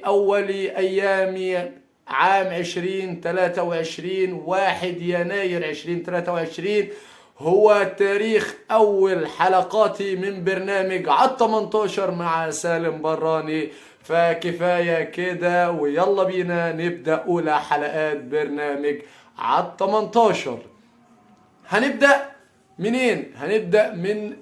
أول أيام عام 2023، 1 يناير 2023 هو تاريخ أول حلقاتي من برنامج على 18 مع سالم براني. فكفاية كده ويلا بينا نبدأ أولى حلقات برنامج على 18. هنبدأ منين؟ هنبدأ من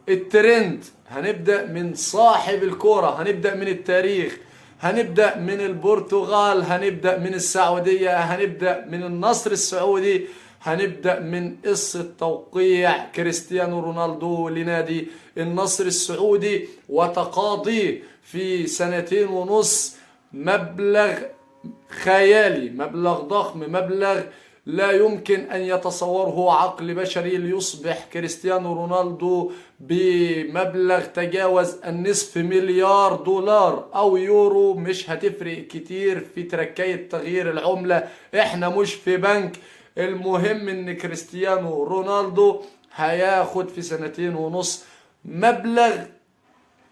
الترند، هنبدأ من صاحب الكرة، هنبدأ من التاريخ، هنبدأ من البرتغال، هنبدأ من السعودية، هنبدأ من النصر السعودي، هنبدأ من قصة توقيع كريستيانو رونالدو لنادي النصر السعودي وتقاضيه في 2.5 سنين مبلغ خيالي، مبلغ ضخم، مبلغ لا يمكن أن يتصوره عقل بشري، ليصبح كريستيانو رونالدو بمبلغ تجاوز النصف مليار دولار أو يورو. مش هتفرق كتير في تركية تغيير العملة، احنا مش في بنك. المهم ان كريستيانو رونالدو هياخد في 2.5 سنين مبلغ.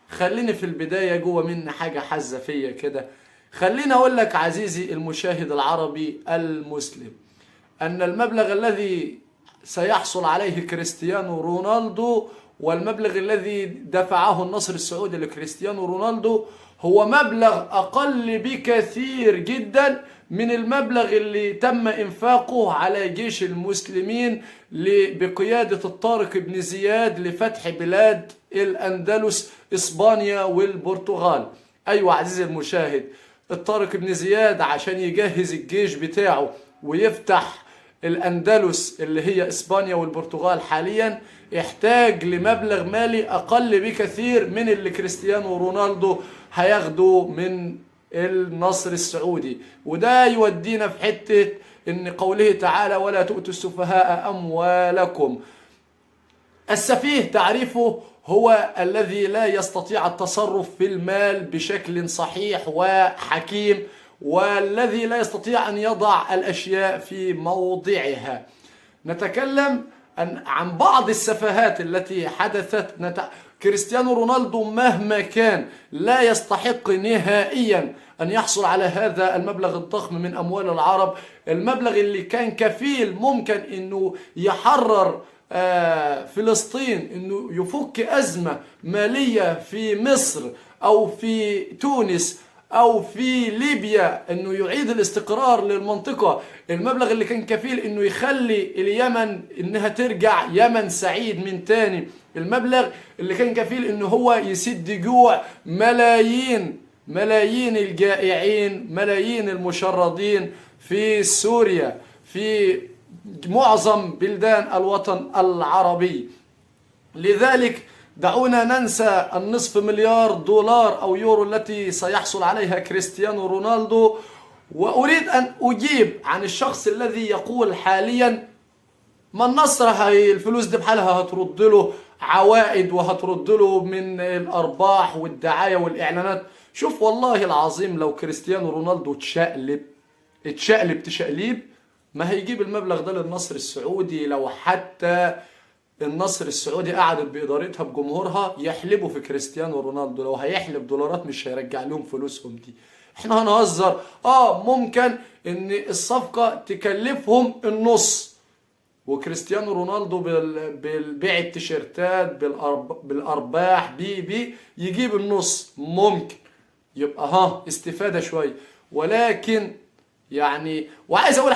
خليني في البداية جوه مني حاجة حزة فيا كده، خليني اقول لك عزيزي المشاهد العربي المسلم ان المبلغ الذي سيحصل عليه كريستيانو رونالدو والمبلغ الذي دفعه النصر السعودي لكريستيانو رونالدو هو مبلغ اقل بكثير جدا من المبلغ اللي تم انفاقه على جيش المسلمين بقيادة الطارق بن زياد لفتح بلاد الاندلس، اسبانيا والبرتغال. ايوه عزيزي المشاهد، الطارق بن زياد عشان يجهز الجيش بتاعه ويفتح الأندلس اللي هي إسبانيا والبرتغال حاليا احتاج لمبلغ مالي أقل بكثير من اللي كريستيانو رونالدو هياخده من النصر السعودي. وده يودينا في حتة إن قوله تعالى ولا تؤتوا السفهاء أموالكم. السفيه تعريفه هو الذي لا يستطيع التصرف في المال بشكل صحيح وحكيم، والذي لا يستطيع أن يضع الأشياء في موضعها. نتكلم عن بعض السفاهات التي حدثت. كريستيانو رونالدو مهما كان لا يستحق نهائيا أن يحصل على هذا المبلغ الضخم من أموال العرب، المبلغ اللي كان كفيل ممكن أنه يحرر فلسطين، أنه يفك أزمة مالية في مصر أو في تونس أو في ليبيا، أنه يعيد الاستقرار للمنطقة. المبلغ اللي كان كفيل أنه يخلي اليمن أنها ترجع يمن سعيد من تاني، المبلغ اللي كان كفيل أنه هو يسد جوع ملايين ملايين الجائعين، ملايين المشردين في سوريا، في معظم بلدان الوطن العربي. لذلك دعونا ننسى النصف مليار دولار أو يورو التي سيحصل عليها كريستيانو رونالدو. وأريد أن أجيب عن الشخص الذي يقول حاليا ما النصر هي الفلوس دي بحالها هترد له عوائد وهترد له من الأرباح والدعاية والإعلانات. شوف والله العظيم لو كريستيانو رونالدو اتشقلب تشقليب ما هيجيب المبلغ ده للنصر السعودي. لو حتى النصر السعودي قعدت بإدارتها بجمهورها يحلبوا في كريستيانو رونالدو، لو هيحلب دولارات مش هيرجع لهم فلوسهم دي. احنا هنهزر؟ ممكن ان الصفقة تكلفهم النص، وكريستيانو رونالدو بالبيع التيشيرتات بالأرباح بي يجيب النص، ممكن يبقى استفادة شوية. ولكن يعني وعايز اقول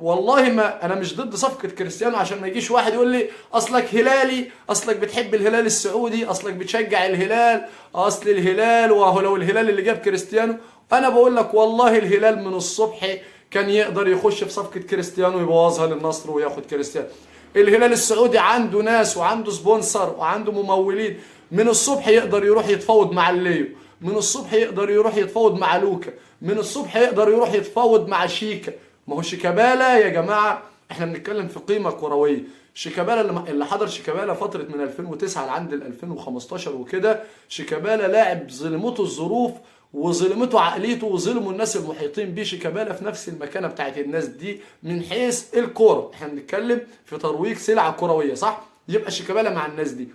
والله ما انا مش ضد صفقة كريستيانو، عشان ما يجيش واحد يقول لي اصلك هلالي، اصلك بتحب الهلال السعودي، اصلك بتشجع الهلال، اصل الهلال، وهو لو الهلال اللي جاب كريستيانو. انا بقول لك والله الهلال من الصبح كان يقدر يخش في صفقة كريستيانو ويبوظها للنصر وياخد كريستيانو. الهلال السعودي عنده ناس وعنده sponsor وعنده ممولين، من الصبح يقدر يروح يتفاوض مع الليو، من الصبح يقدر يروح يتفاوض مع لوكا، من الصبح يقدر يروح يتفاوض مع شيكا. ما هو شيكابالا يا جماعة، احنا بنتكلم في قيمة كروية. شيكابالا اللي حضر شيكابالا فترة من 2009 لعند 2015 وكده، شيكابالا لاعب ظلمته الظروف وظلمته عقليته وظلموا الناس المحيطين بيه. شيكابالا في نفس المكانة بتاعت الناس دي من حيث الكورة، احنا بنتكلم في ترويج سلعة كروية صح؟ يبقى شيكابالا مع الناس دي.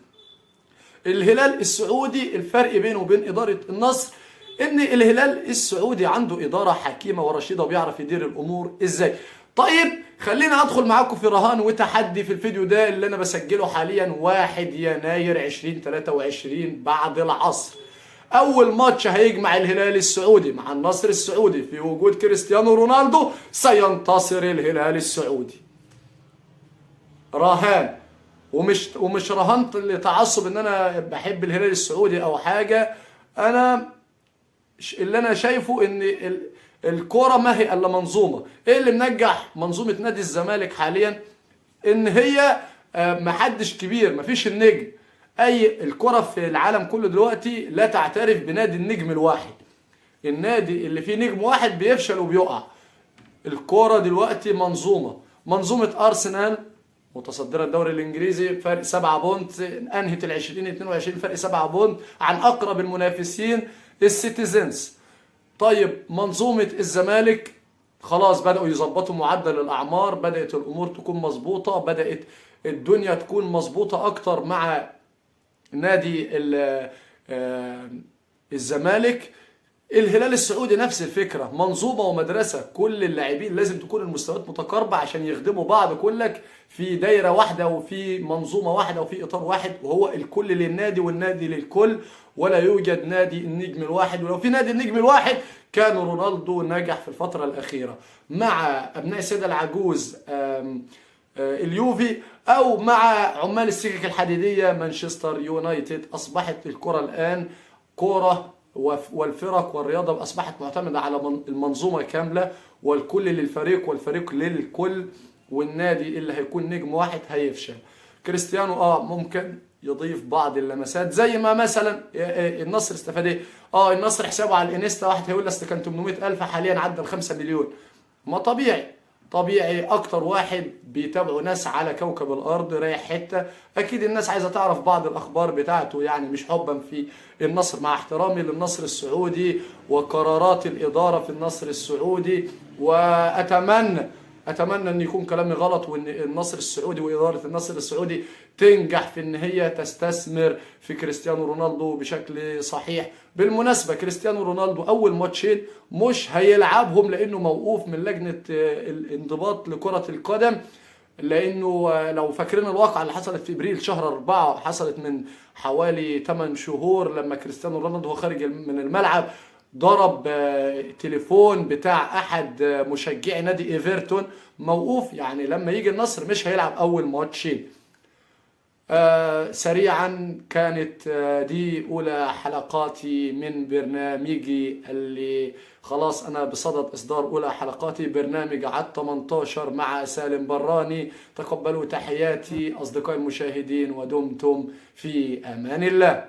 الهلال السعودي الفرق بينه وبين إدارة النصر ان الهلال السعودي عنده ادارة حكيمة ورشيده وبيعرف يدير الامور ازاي. طيب خلينا ادخل معاكم في رهان وتحدي في الفيديو ده اللي انا بسجله حاليا 1 يناير 2023 بعد العصر. اول ماتش هيجمع الهلال السعودي مع النصر السعودي في وجود كريستيانو رونالدو، سينتصر الهلال السعودي. رهان، ومش رهنت لتعصب ان انا بحب الهلال السعودي او حاجة. انا اللي انا شايفه ان الكورة ما هي الا منظومة. ايه اللي منجح منظومة نادي الزمالك حاليا؟ ان هي محدش كبير، مفيش النجم. اي الكره في العالم كله دلوقتي لا تعترف بنادي النجم الواحد. النادي اللي فيه نجم واحد بيفشل وبيقع. الكورة دلوقتي منظومة. منظومة ارسنال متصدره الدوري الانجليزي فرق 7 point، انهت ال 2022 فرق 7 point عن اقرب المنافسين السيتيزنز. طيب منظومة الزمالك خلاص بدأوا يظبطوا معدل الأعمار، بدأت الأمور تكون مظبوطة، بدأت الدنيا تكون مظبوطة أكتر مع نادي الزمالك. الهلال السعودي نفس الفكرة، منظومة ومدرسة، كل اللاعبين لازم تكون المستويات متقاربة عشان يخدموا بعض، كلك في دايرة واحدة وفي منظومة واحدة وفي إطار واحد، وهو الكل للنادي والنادي للكل، ولا يوجد نادي النجم الواحد. ولو في نادي النجم الواحد كان رونالدو نجح في الفترة الأخيرة مع أبناء السيدة العجوز اليوفي أو مع عمال السكك الحديدية مانشستر يونايتد. أصبحت الكرة الآن كرة، والفرق والرياضة أصبحت معتمدة على المنظومة كاملة، والكل للفريق والفريق للكل، والنادي اللي هيكون نجم واحد هيفشل. كريستيانو ممكن يضيف بعض اللمسات، زي ما مثلا النصر استفاد ايه؟ النصر حسابه على الانستا، واحد هيقول اصل كان 800,000 حاليا عدى 5 مليون. ما طبيعي، اكتر واحد بيتابعوا ناس على كوكب الارض رايح حتة، اكيد الناس عايزه تعرف بعض الاخبار بتاعته، يعني مش حبا في النصر، مع احترامي للنصر السعودي وقرارات الادارة في النصر السعودي، واتمنى ان يكون كلامي غلط، وان النصر السعودي واداره النصر السعودي تنجح في ان هي تستثمر في كريستيانو رونالدو بشكل صحيح. بالمناسبة كريستيانو رونالدو اول ماتشين مش هيلعبهم لانه موقوف من لجنة الانضباط لكرة القدم، لانه لو فاكرين الواقعة اللي حصلت في ابريل شهر 4، حصلت من حوالي 8 شهور، لما كريستيانو رونالدو هو خارج من الملعب ضرب تليفون بتاع احد مشجعي نادي ايفرتون، موقوف. يعني لما يجي النصر مش هيلعب اول ماتشين. سريعا كانت دي اولى حلقاتي من برنامجي اللي خلاص انا بصدد اصدار اولى حلقاتي، برنامج على 18 مع سالم براني. تقبلوا تحياتي اصدقائي المشاهدين، ودمتم في امان الله.